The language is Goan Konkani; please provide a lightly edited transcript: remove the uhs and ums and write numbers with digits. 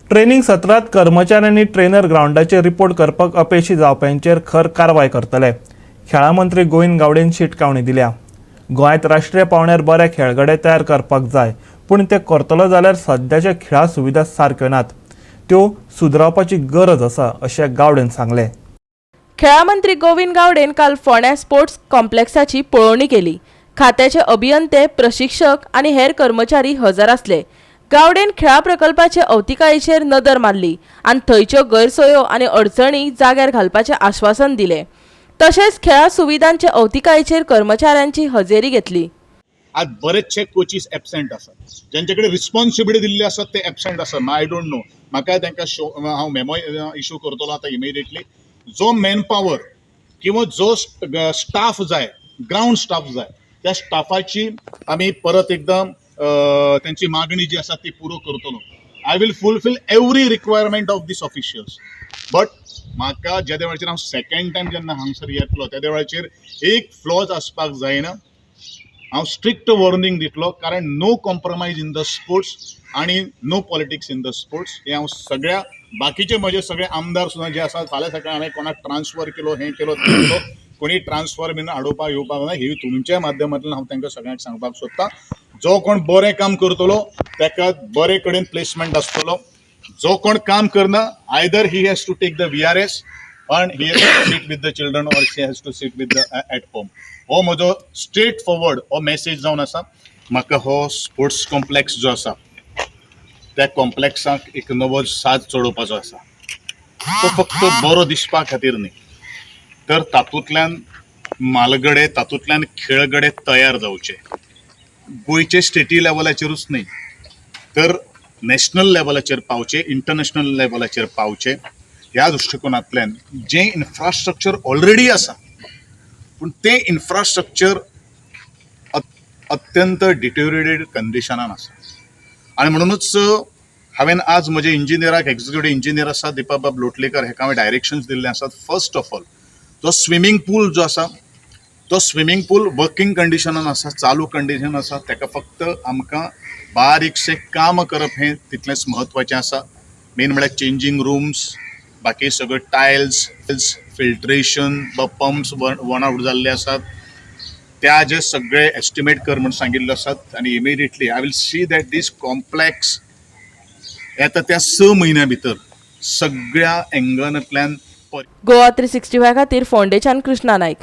ट्रेनिंग सत्रांत कर्मचाऱ्यांनी ट्रेनर ग्रावंडाचेर रिपोर्ट करपाक अपेशी जावप्यांचेर खर कारवाय करतले. खेळां मंत्री गोविंद गावडेन शिटकावणी दिल्या. गोंयांत राष्ट्रीय पांवड्यार बरे खेळगडे तयार करपाक जाय, पूण ते करतलो जाल्यार सद्याच्या खेळां सुविधा सारक्यो नात, त्यो सुदरावपाची गरज आसा अशें गावडेन सांगलें. खेळां मंत्री गोविंद गावडेन काल फोंड्या स्पोर्ट्स कॉम्प्लेक्साची पळोवणी केली. खात्याचे अभियंते, प्रशिक्षक आनी हेर कर्मचारी हजर आसले. गावडेन खेळां प्रकल्पाचे अवतिकायेचेर नदर मारली आनी थंयच्यो गैरसोयो आनी अडचणी जाग्यार घालपाचें आश्वासन दिलें. तशेंच खेळां सुविधांचे अवतिकायेचेर कर्मचाऱ्यांची हजेरी घेतली. आज बरेचशे कोचीस एबसेंट आसात. ज्यांचे कडेन रिस्पॉन्सिबिलिटी दिल्ली आसात ते एबसेंट आसात. I don't know, म्हाका तांकां शो हांव मेमो इशू करतलो आतां इमिडिएटली. जो मॅन पावर किंवा जो स्टाफ जाय, ग्रावंड स्टाफ जाय, त्या स्टाफाची आमी परत एकदां तेंची मागणी जी आसा ती पुरो करतलो. I will fulfil every requirement of these officials, but म्हाका जेदे वेळाचेर हांव सेकंड टायम जेन्ना हांगसर येतलो, तेदे वेळाचेर एक फ्लॉज आसपाक जायना. हांव स्ट्रिक्ट वॉर्निंग दितलो, कारण no compromise in the sports आनी no politics in the sports. हें हांव सगळ्या बाकीचे म्हजे सगळे आमदार सुद्दां जे आसात, फाल्यां सकाळी हांवें कोणाक ट्रान्सफर केलो, हें केलो, तें केलो, कोणी ट्रान्सफर बीन हाडोवपाक येवपाक ना. ही तुमच्या माध्यमांतल्यान हांव तांकां सगळ्यांक सांगपाक सोदतां. जो कोण बरें काम करतलो ताका बरे कडेन प्लेसमेंट आसतलो. जो कोण काम करना, either he has to take the VRS and he has to sit with the children or she has to sit with the at home. हो म्हजो स्ट्रेट फॉरवर्ड हो मॅसेज जावन आसा. म्हाका हो स्पोर्ट्स कॉम्प्लेक्स जो आसा, त्या कॉम्प्लेक्साक एक नवो साज चडोवपाचो आसा. तो फक्त बरो दिसपा खातीर न्ही, तर तातूंतल्यान म्हालगडे, तातूंतल्यान खेळगडे तयार जावचे. गोंयचे स्टेटी लेवलाचेरूच न्ही, तर नॅशनल लेवलाचेर पावचे, इंटरनॅशनल लेवलाचेर पावचे. ह्या दृश्टिकोनांतल्यान जें इन्फ्रास्ट्रक्चर ऑलरेडी आसा, पूण तें इन्फ्रास्ट्रक्चर अत्यंत डिटेरिएटेड कंडिशनान आसा आनी म्हणूनच हांवें आज म्हजे इंजिनियराक, एक्झिक्युटीव इंजिनियर आसा दीपक लोटलेकर, हेका हांवें डायरेक्शन्स दिल्ले आसात. फर्स्ट ऑफ ऑल, जो स्विमींग पूल जो आसा, तो स्विमींग पूल वर्किंग कंडिशनान आसा, चालू कंडिशन आसा. ताका फक्त आमकां बारीकशें काम करप हें तितलेंच म्हत्वाचें आसा. मेन म्हळ्यार चेंजींग रुम्स, बाकी सगळे tiles, filtration pumps one out जाल्ले आसात. त्या जे सगळे एस्टिमेट कर म्हूण सांगिल्ले आसात आनी immediately I will see that this complex येता त्या 6 म्हयन्या भितर सगळ्या एंगलांतल्यान गोवा 365 खातीर फोंडेच्यान कृष्णा नायक.